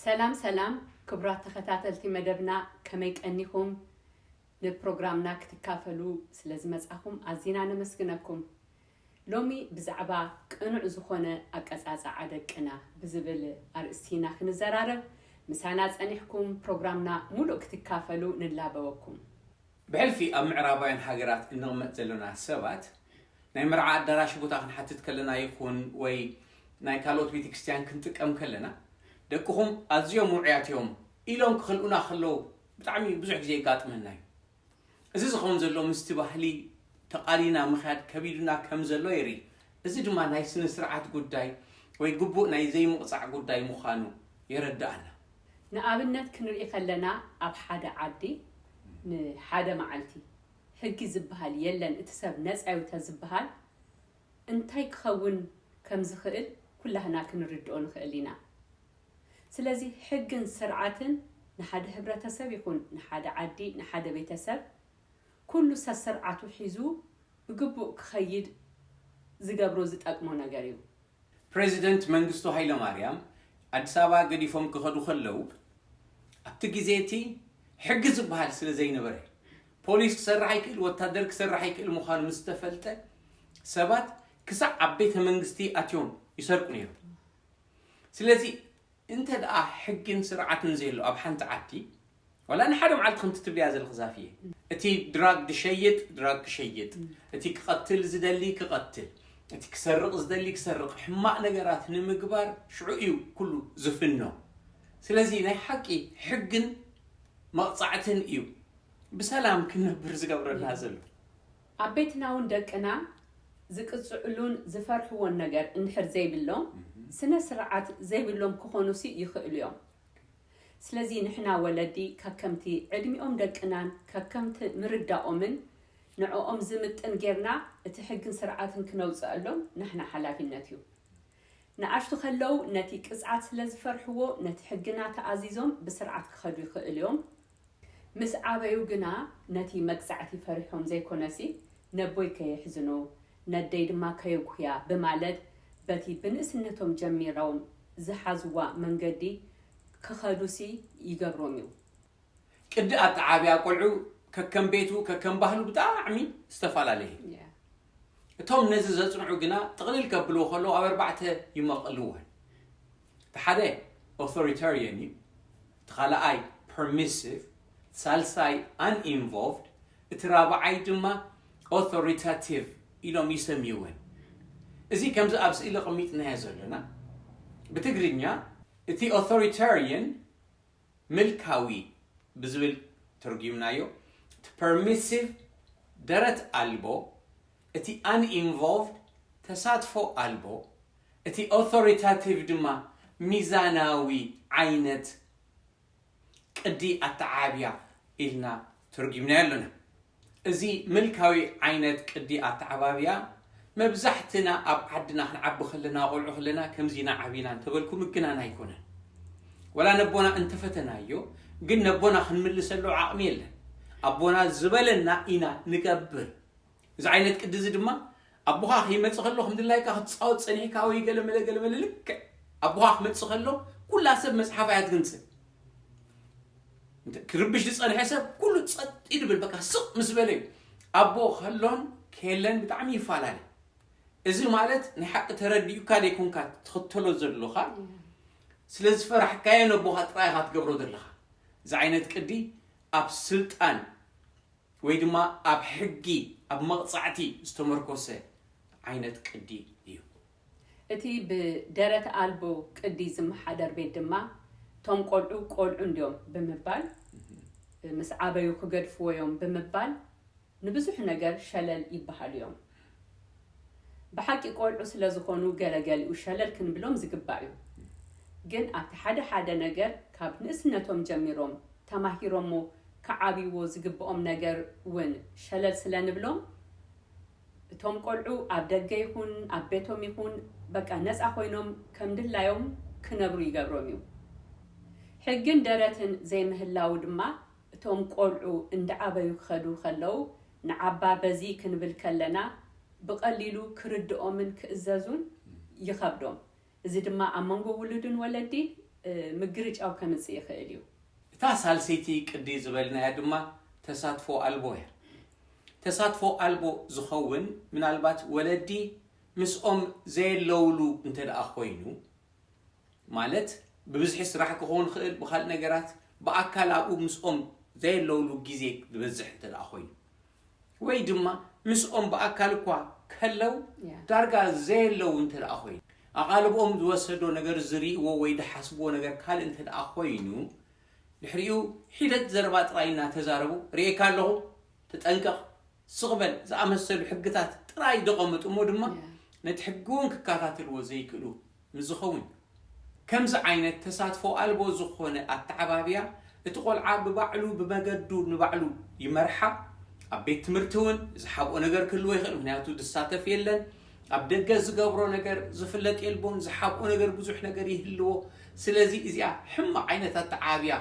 ሰላም ሰላም ክቡራት ተኸታተልቲ መደብና፣ ከመይ ቀኒኹም? ንፕሮግራምና ክትካፈሉ ስለ ዝመጻኹም ኣዚና ነመስግነኩም። ሎሚ ብዛዕባ ቅኑዕ ዝኾነ ኣቀጻጽዓ ደቅና ብዝብል ኣርእስቲ ኢና ክንዘራረብ። ምሳና ጸኒሕኩም ፕሮግራምና ሙሉእ ክትካፈሉ ንላበወኩም። ብሕልፊ ኣብ ምዕራባውያን ሃገራት እንቕመጥ ዘለና ሰባት ናይ መርዓ ኣዳራሽ ቦታ ክንሓትት ከለና ይኹን ወይ ናይ ካልኦት ቤተክርስትያን ክንጥቀም ከለና ደቅኹም ኣዝዮም ውዑያት እዮም ኢሎም ክኸልኡና ከለዉ ብጣዕሚ ብዙሕ ግዜ የጋጥመና እዩ። እዚ ዝኸውን ዘሎ ምስቲ ባህሊ ተቓሊና ምኽያድ ከቢዱና ከም ዘሎ የርኢ። እዚ ድማ ናይ ስነ ስርዓት ጉዳይ ወይ ግቡእ ናይ ዘይምቕጻዕ ጉዳይ ምዃኑ የረድኣና። ንኣብነት ክንርኢ ከለና ኣብ ሓደ ዓዲ ንሓደ መዓልቲ ሕጊ ዝበሃል የለን፣ እቲ ሰብ ነጻ እዩ ተዝበሃል እንታይ ክኸውን ከም ዝኽእል ኩላህና ክንርድኦ ንኽእል ኢና። ስለዚ ሕግን ስርዓትን ንሓደ ሕብረተሰብ ይኹን ንሓደ ዓዲ ንሓደ ቤተሰብ ኩሉ ሰስርዓቱ ሒዙ ብግቡእ ክኸይድ ዝገብሮ ዝጠቅሞ ነገር እዩ። ፕሬዚደንት መንግስቱ ሃይለማርያም ኣዲስ ኣበባ ገዲፎም ክኸዱ ከለዉ ኣብቲ ግዜ እቲ ሕጊ ዝበሃል ስለ ዘይነበረ ፖሊስ ክሰርሕ ኣይክእል፣ ወታደር ክሰርሕ ኣይክእል ምዃኑ ምስ ተፈልጠ ሰባት ክሳዕ ኣብ ቤተ መንግስቲ ኣትዮም ይሰርቁ ነይሮም። ስለዚ እንተ ደኣ ሕግን ስርዓትን ዘየሎ ኣብ ሓንቲ ዓዲ ዋላ ንሓደ መዓልቲ ከምቲ ትብልያ ዘለኺ ዛፍየ እቲ ድራግ ድሸይጥ ድራግ ክሸይጥ፣ እቲ ክቐትል ዝደሊ ክቐትል፣ እቲ ክሰርቕ ዝደሊ ክሰርቕ፣ ሕማቕ ነገራት ንምግባር ሽዑ እዩ ኩሉ ዝፍኖ። ስለዚ ናይ ሓቂ ሕግን መቕጻዕትን እዩ ብሰላም ክንነብር ዝገብረና ዘሎ። ኣብ ቤትና እውን ደቅና ዝቅጽዕሉን ዝፈርሕዎን ነገር እንድሕር ዘይብሎም ስነ ስርዓት ዘይብሎም ክኾኑሲ ይኽእሉ እዮም። ስለዚ ንሕና ወለዲ ከከምቲ ዕድሚኦም ደቅናን ከከምቲ ምርዳኦምን ንዕኦም ዝምጥን ጌርና እቲ ሕግን ስርዓትን ክነውፅኣሎም ናሕና ሓላፊነት እዩ። ንኣሽቱ ከለዉ ነቲ ቅፅዓት ስለ ዝፈርሕዎ ነቲ ሕግና ተኣዚዞም ብስርዓት ክኸዱ ይኽእሉ እዮም። ምስ ዓበዩ ግና ነቲ መቅጻዕቲ ፈሪሖም ዘይኮነሲ ነቦይ ከየሕዝኖ ነደይ ድማ ከየጉህያ ብማለት በቲ ብንእስነቶም ጀሚሮም ዝሓዝዋ መንገዲ ክኸዱሲ ይገብሮም እዩ። ቅዲ ኣተዓብያ ቆልዑ ከከም ቤቱ ከከም ባህሉ ብጣዕሚ ዝተፈላለየ እዩ። እቶም ነዚ ዘጽንዑ ግና ጥቕልል ከብልዎ ከለዉ ኣብ ኣርባዕተ ይመቕልወን። እቲ ሓደ ኦቶሪታሪየን እዩ፣ እቲ ካልኣይ ፐርሚሲቭ፣ ሳልሳይ ኣንኢንቮልቭድ፣ እቲ ራብዓይ ድማ ኦቶሪታቲቭ ኢሎም ይሰምይወን። እዚ ከምዚ ኣብ ስእሊ ኣቐሚጥናዮ ዘለና ብትግርኛ እቲ ኦቶሪታሪየን ምልካዊ ብዝብል ተርጒምናዮ፣ እቲ ፐርሚሲቭ ደረት ኣልቦ፣ እቲ ኣንኢንቮልቭድ ተሳትፎ ኣልቦ፣ እቲ ኦቶሪታቲቭ ድማ ሚዛናዊ ዓይነት ቅዲ ኣተዓብያ ኢልና ተርጒምናዮ ኣለና። እዚ ምልካዊ ዓይነት ቅዲ ኣተዓባብያ መብዛሕትና ኣብ ዓድና ክንዓቢ ከለና ቆልዑ ከለና ከምዚ ኢና ዓቢና እንተበልኩ ምግናን ኣይኮነን። ወላ ነቦና እንተፈተናዮ ግን ነቦና ክንምልሰሉ ዓቕሚ የለን። ኣቦና ዝበለና ኢና ንገብር። እዚ ዓይነት ቅዲ እዚ ድማ ኣቦኻ ከይመጽእ ከሎ ከም ድላይካ ክትጻወት ጸኒሕካ ወይ ገለመለ ገለመለ ልክዕ ኣቦኻ ክመጽእ ከሎ ኩላ ሰብ መጽሓፍ እያ ትግንጽል። እንተ ክርብሽ ዝጸንሐ ሰብ ኩሉ ጸጥ ይድብል፣ በቃ ስቕ ምስ በለ እዩ። ኣቦ ከሎን ከየለን ብጣዕሚ ይፈላለ። እዚ ማለት ናይ ሓቂ ተረዲኡካ ደይኮንካ ትኽተሎ ዘሎኻ፣ ስለ ዝፈራሕካዮ ነቦኻ ጥራይ ኢኻ ትገብሮ ዘለኻ። እዚ ዓይነት ቅዲ ኣብ ስልጣን ወይ ድማ ኣብ ሕጊ ኣብ መቕጻዕቲ ዝተመርኮሰ ዓይነት ቅዲ እዩ። እቲ ብደረት ኣልቦ ቅዲ ዝመሓደር ቤት ድማ እቶም ቆልዑ ቆልዑ እንድዮም ብምባል ምስ ዓበዩ ክገድፍዎ እዮም ብምባል ንብዙሕ ነገር ሸለል ይበሃሉ እዮም። ብሓቂ ቆልዑ ስለ ዝኾኑ ገለገሊኡ ሸለል ክንብሎም ዝግባእ እዩ። ግን ኣብቲ ሓደ ሓደ ነገር ካብ ንእስነቶም ጀሚሮም ተማሂሮሞ ክዓብይዎ ዝግብኦም ነገር እውን ሸለል ስለ ንብሎም እቶም ቆልዑ ኣብ ደገ ይኹን ኣብ ቤቶም ይኹን በቃ ነፃ ኮይኖም ከም ድላዮም ክነብሩ ይገብሮም እዩ። ሕግን ደረትን ዘይምህላዉ ድማ እቶም ቆልዑ እንዳዓበዩ ክኸዱ ከለዉ ንዓባ በዚ ክንብል ከለና ብቐሊሉ ክርድኦምን ክእዘዙን ይኸብዶም። እዚ ድማ ኣብ መንጎ ውሉድን ወለዲ ምግርጫው ከምጽእ ይኽእል እዩ። እታ ሳልሰይቲ ቅዲ ዝበልናያ ድማ ተሳትፎ ኣልቦ እያ። ተሳትፎ ኣልቦ ዝኸውን ምናልባት ወለዲ ምስኦም ዘየለውሉ እንተ ደኣ ኮይኑ፣ ማለት ብብዝሒ ስራሕ ክኸውን ይኽእል፣ ብኻልእ ነገራት ብኣካል ኣብኡ ምስኦም ዘየለውሉ ግዜ ዝበዝሕ እንተ ደኣ ኮይኑ፣ ወይ ድማ ምስኦም ብኣካል እኳ ከለው ያ። ዳርጋ ዘየለው እንተ ደኣ ኮይኑ፣ ኣቓልብኦም ዝወሰዶ ነገር ዝርእይዎ ወይ ዝሓስብዎ ነገር ካልእ እንተ ደኣ ኮይኑ፣ ድሕሪኡ ሒደት ዘረባ ጥራይ እናተዛረቡ፣ ርእየካ ኣለኹ፣ ተጠንቀቕ፣ ስቕ በል ዝኣመሰሉ ሕግታት ጥራይ ደቐምጡ እሞ ድማ ያ። ነቲ ሕጊ እውን ክከታተልዎ ዘይክእሉ ምስ ዝኸውን፣ ከምዚ ዓይነት ተሳትፎ ኣልቦ ዝኾነ ኣተዓባብያ እቲ ቆልዓ ብባዕሉ ብመገዱ ንባዕሉ ይመርሓ። ኣብ ቤት ትምህርቲ እውን ዝሓብኦ ነገር ክህልዎ ይኽእል፣ ምክንያቱ ዝሳተፍ የለን። ኣብ ደገ ዝገብሮ ነገር ዝፍለጥ የልቦን፣ ዝሓብኦ ነገር ብዙሕ ነገር ይህልዎ። ስለዚ እዚኣ ሕማቕ ዓይነት ኣተዓባብያ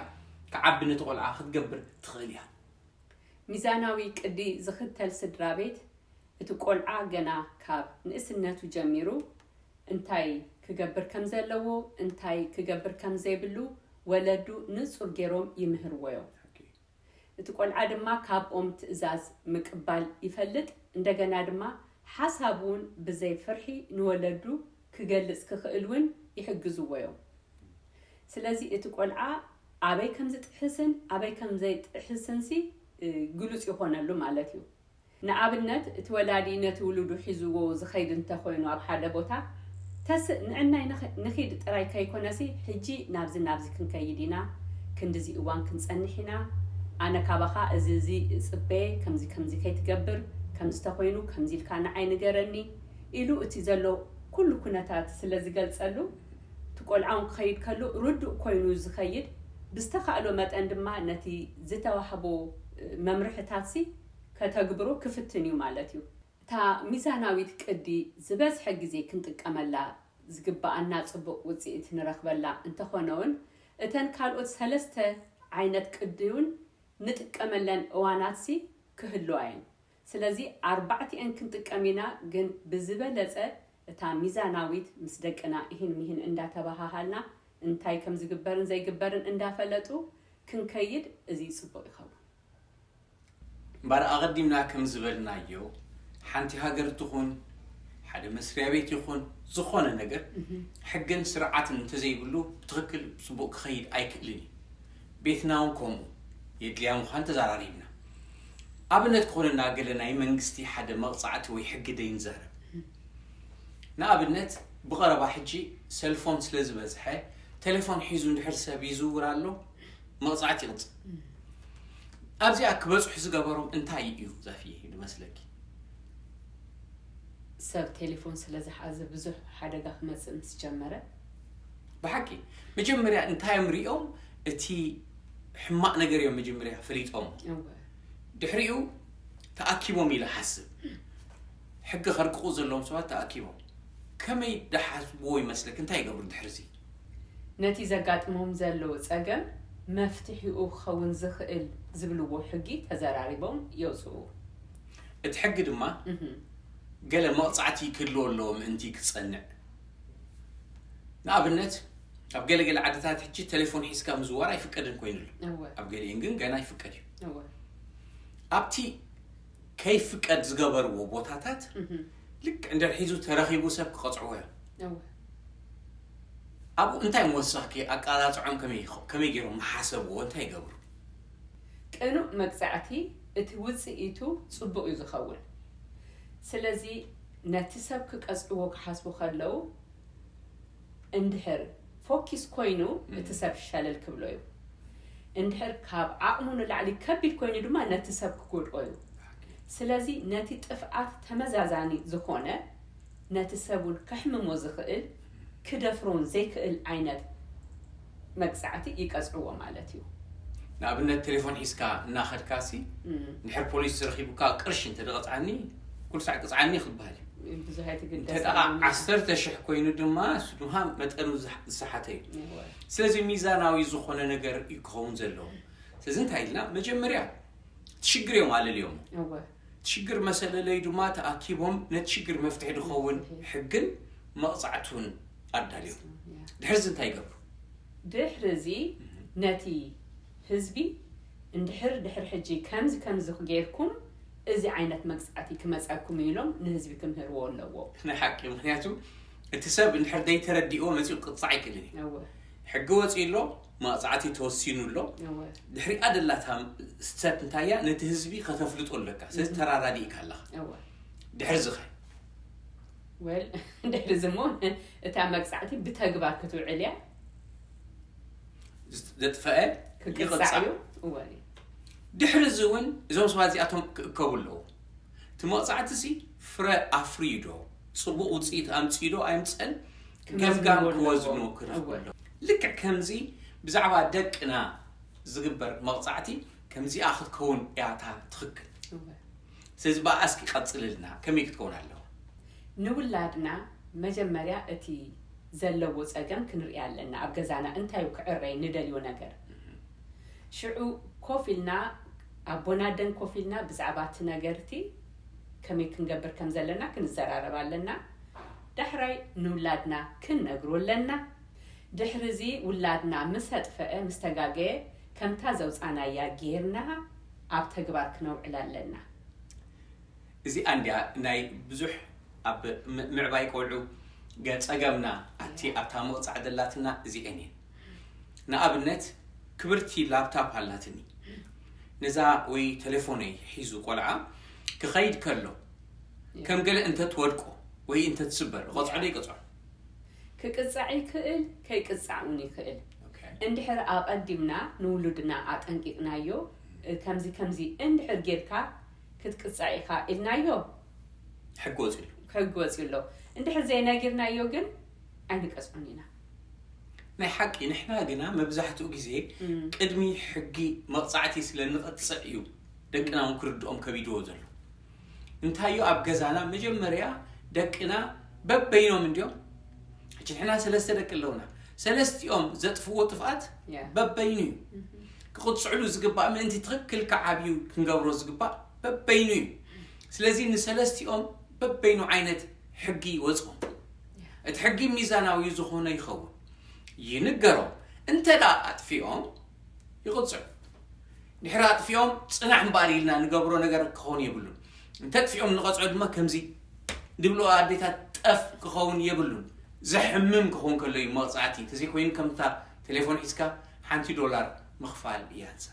ክዓቢ ነቲ ቆልዓ ክትገብር ትኽእል እያ። ሚዛናዊ ቅዲ ዝኽተል ስድራ ቤት እቲ ቆልዓ ገና ካብ ንእስነቱ ጀሚሩ እንታይ ክገብር ከም ዘለዎ፣ እንታይ ክገብር ከም ዘይብሉ ወለዱ ንጹር ገይሮም ይምህርዎ እዮም። እቲ ቆልዓ ድማ ካብኦም ትእዛዝ ምቅባል ይፈልጥ። እንደገና ድማ ሓሳብ እውን ብዘይ ፍርሒ ንወለዱ ክገልጽ ክኽእል እውን ይሕግዝዎ እዮም። ስለዚ እቲ ቆልዓ ኣበይ ከም ዝጥሕስን ኣበይ ከም ዘይጥሕስን ሲ ግሉጽ ይኾነሉ ማለት እዩ። ንኣብነት እቲ ወላዲ ነቲ ውሉዱ ሒዝዎ ዝኸይድ እንተኾይኑ ኣብ ሓደ ቦታ ተስእ ንዕናይ ንኺድ ጥራይ ከይኮነሲ ሕጂ ናብዚ ናብዚ ክንከይድ ኢና፣ ክንድዚ እዋን ክንጸንሕ ኢና፣ ኣነ ካባኻ እዚ እዚ እጽበየ፣ ከምዚ ከምዚ ከይትገብር፣ ከምዚ ተኾይኑ ከምዚ ኢልካ ንዓይ ንገረኒ ኢሉ እቲ ዘሎ ኩሉ ኩነታት ስለ ዝገልጸሉ እቲ ቆልዓ እውን ክኸይድ ከሎ ርዱእ ኮይኑ ዝኸይድ ብዝተኻእሎ መጠን ድማ ነቲ ዝተዋህቦ መምርሕታትሲ ከተግብሮ ክፍትን እዩ ማለት እዩ። እታ ሚዛናዊት ቅዲ ዝበዝሐ ግዜ ክንጥቀመላ ዝግበኣና ጽቡቕ ውጽኢት ንረኽበላ እንተኾነውን እተን ካልኦት ሰለስተ ዓይነት ቅዲ እውን ንጥቀመለን እዋናትሲ ክህልዋ እየን። ስለዚ ኣርባዕቲኤን ክንጥቀም ኢና፣ ግን ብዝበለጸ እታ ሚዛናዊት ምስ ደቅና ኢሂን ሚሂን እንዳተባሃሃልና እንታይ ከም ዝግበርን ዘይግበርን እንዳፈለጡ ክንከይድ እዚ ጽቡቕ ይኸውን። እምበኣር ኣቐዲምና ከም ዝበልናዮ፣ ሓንቲ ሃገር ትኹን፣ ሓደ መስርያ ቤት ይኹን፣ ዝኾነ ነገር ሕግን ስርዓትን እንተዘይብሉ ብትኽክል ብጽቡቕ ክኸይድ ኣይክእልን እዩ። ቤትና እውን ከምኡ የድልያ ምዃን ተዛራሪብና። ኣብነት ክኾነና ገለ ናይ መንግስቲ ሓደ መቕጻዕቲ ወይ ሕጊ ደይንዛረብ። ንኣብነት ብቐረባ ሕጂ ሰልፎን ስለ ዝበዝሐ ቴሌፎን ሒዙ እንድሕር ሰብ ይዝውር ኣሎ መቕጻዕቲ ይቕጽል። ኣብዚኣ ክበጽሑ ዝገበሮም እንታይ እዩ ዛፍየ ዝመስለኪ? ሰብ ቴሌፎን ስለ ዝሓዘ ብዙሕ ሓደጋ ክመጽእ ምስ ጀመረ ብሓቂ መጀመርያ እንታዮም ሪኦም እቲ ሕማቕ ነገር እዮም መጀመርያ ፈሊጦም። እወ ድሕሪኡ ተኣኪቦም ኢለ ሓስብ። ሕጊ ከርቅቑ ዘለዎም ሰባት ተኣኪቦም ከመይ ደሓስብዎ ይመስለክ? እንታይ ይገብሩ ድሕርዚ? ነቲ ዘጋጥሞም ዘሎ ጸገም መፍትሒኡ ክኸውን ዝኽእል ዝብልዎ ሕጊ ተዘራሪቦም የውፅኡ። እቲ ሕጊ ድማ ገለ መቕፃዕቲ ክህልዎ ኣለዎ ምእንቲ ክፀንዕ። ንኣብነት ኣብ ገለገለ ዓድታት ሕጂ ቴሌፎን ሒዝካ ምዝዋር ኣይፍቀድን ኮይኑ ኣሎ። እወ ኣብ ገሊአን ግን ገና ይፍቀድ እዩ። እወ ኣብቲ ከይፍቀድ ዝገበርዎ ቦታታት ልክ እንድሕር ሒዙ ተረኺቡ ሰብ ክቐፅዕዎ እዮም። እወ ኣብኡ እንታይ ምወሰኽኪ? ኣቃላፅዖም ከመይ ይኸ- ከመይ ገይሮም ምሓሰብዎ? እንታይ ይገብሩ? ቅኑዕ መቅፃዕቲ እቲ ውፅኢቱ ፅቡቅ እዩ ዝኸውን። ስለዚ ነቲ ሰብ ክቀፅዕዎ ክሓስቡ ከለው እንድሕር ፎኪስ ኮይኑ እቲ ሰብ ሸለል ክብሎ እዩ። እንድሕር ካብ ዓቕሙ ንላዕሊ ከቢድ ኮይኑ ድማ ነቲ ሰብ ክጎድኦ እዩ። ስለዚ ነቲ ጥፍኣት ተመዛዛኒ ዝኾነ ነቲ ሰብ እውን ከሕምሞ ዝኽእል ክደፍሮን ዘይክእል ዓይነት መቅፃዕቲ ይቀፅዕዎ ማለት እዩ። ንኣብነት ቴሌፎን ሒዝካ እናኸድካሲ እም፣ እንድሕር ፖሊስ ረኺቡካ ቅርሺ እንተደቐፅዓኒ ኩሉ ሳዕ ቅፅዓኒ ክበሃል እዩ። ብዙሕ እንተ ኣይትግደስ ደኣ ዓሰርተ ሽሕ ኮይኑ ድማ እሱ ድማ መጠኑ ዝሕ- ዝሰሓተ እዩ። እወ። ስለዚ ሚዛናዊ ዝኾነ ነገር እዩ ክኸውን ዘለዎ። ስለዚ እንታይ ኢልና መጀመርያ እቲ ሽግር እዮም ኣለልዮም። እወ እቲ ሽግር መሰለለዩ ድማ ተኣኪቦም ነቲ ሽግር መፍትሒ ዝኸውን ሕግን መቕፃዕቱን ኣዳልዮም። ያ። ድሕርዚ እንታይ ይገብሩ? ድሕሪ እዚ ነቲ ህዝቢ እንድሕር ድሕሪ ሕጂ ከምዚ ከምዚ ጌርኩም እዚ ዓይነት መግጻዕቲ ክመጸኩም ኢሎም ንህዝቢ ክምህርዎ ኣለዎ። ናይ ሓቂ። ምክንያቱ እቲ ሰብ እንድሕር ዘይተረዲእዎ መፂኡ ክቅፃዕ ኣይክእልን እዩ። እወ ሕጊ ወፂኡ ኣሎ፣ መቕፃዕቲ ተወሲኑ ኣሎ። እወ ድሕሪኣ ደላታ ስቴፕ እንታያ ነቲ ህዝቢ ከተፍልጦ ኣለካ። ስለዚ ተራዳዲእካ ኣለካ። እወ ድሕሪ ዝኸ ወል ድሕሪ እዚ እሞ እታ መግጻዕቲ ብተግባር ክትውዕል እያ። ዘጥፈአ ክቅጻዕ ይቕጻዕ። እዩ። እወ ድሕሪ እዚ እውን እዞም ሰባት እዚኣቶም ክእከቡ ኣለዉ። እቲ መቕጻዕቲ ሲ ፍረ ኣፍርዩ ዶ፣ ጽቡቕ ውፅኢት ኣምፅኡ ዶ ኣይምፀን፣ ክመዝንዎ ገምጋም ኣለዎ። ክወዝኑ ክረኽቡ እወ። ኣለዉ። ልክዕ ከምዚ ብዛዕባ ደቅና ዝግበር መቕጻዕቲ ከምዚኣ ክትከውን እያ እታ ትኽክል። እወ ስለዚ ብኣስኪ ቀፅልልና፣ ከመይ ክትከውን ኣለዋ? ንውላድና መጀመርያ እቲ ዘለዎ ጸገም ክንርኢ ኣለና። ኣብ ገዛና እንታይ እዩ ክዕረይ ንደልዮ ነገር? ሽዑ ኮፍ ኢልና ኣቦን ኣደን ኮፍ ኢልና ብዛዕባ እቲ ነገርቲ ከመይ ክንገብር ከም ዘለና ክንዘራረብ ኣለና። ዳሕራይ ንውላድና ክንነግሮ ኣለና። ድሕሪ እዚ ውላድና ምስ ኣጥፈአ ምስ ተጋገየ ከምታ ዘውፃናያ ጌርና ኣብ ተግባር ክነውዕል ኣለና። እዚኣ እንድያ ናይ ብዙሕ ኣብ ም- ምዕባይ ቆልዑ ገ- ጸገምና። ኣቲ ኣብታ መቕጻዕ ደላትና እዚአን እየን። ንኣብነት ክብርቲ ላፕታፕ ኣላትኒ። ነዛ ወይ ቴሌፎነይ ሒዙ ቆልዓ ክኸይድ ከሎ ከም ገለ እንተትወድቆ ወይ እንተትስበር ይቐጽዖ ዶ ይቀጽዖ? ክቅጻዕ ይክእል፣ ከይቅጻዕ እውን ይክእል። እንድሕር ኣቐዲምና ንውሉድና ኣጠንቂቕናዮ፣ ከምዚ ከምዚ እንድሕር ጌርካ ክትቅጻዕ ኢኻ ኢልናዮ ሕጊ ወጺሉ። ከግወጽ ኣሎ። እንድሕር ዘይነጊርናዮ ግን ኣይንቀጽዖን ኢና። ናይ ሓቂ ንሕና ግና መብዛሕትኡ ግዜ እም፣ ቅድሚ ሕጊ መቕጻዕቲ ስለ ንቐጽዕ እዩ ደቅና እውን ክርድኦም ከቢድዎ ዘሎ። እንታዩ ኣብ ገዛና መጀመርያ ደቅና በበይኖም እንዲዮም። ሕጂ ንሕና ሰለስተ ደቂ ኣለውና። ሰለስቲኦም ዘጥፍዎ ጥፍኣት ያ። በበይኑ እዩ። እም፣ ክቕጽዕሉ ዝግባእ ምእንቲ ትኽክል ክዓብዩ ክንገብሮ ዝግባእ በበይኑ እዩ። ስለዚ ንሰለስቲኦም በበይኑ ዓይነት ሕጊ ይወጽኦም። እቲ ሕጊ ሚዛናዊ ዝኾነ ይኸውን። ይንገሮም። እንተ ደኣ ኣጥፊኦም ይቕጽዑ። ድሕሪ ኣጥፊኦም ጽናሕ እምበኣር ኢልና ንገብሮ ነገር ክኸውን የብሉን። እንተ ኣጥፊኦም ንቐጽዖ ድማ ከምዚ ድብሎ ኣዴታት ጠፍ ክኸውን የብሉን። ዘሕምም ክኸውን ከሎ እዩ መቕጻዕቲ። ተዘይኮይኑ ከምታ ቴሌፎን ሒዝካ ሓንቲ ዶላር ምኽፋል እያ ንሳ።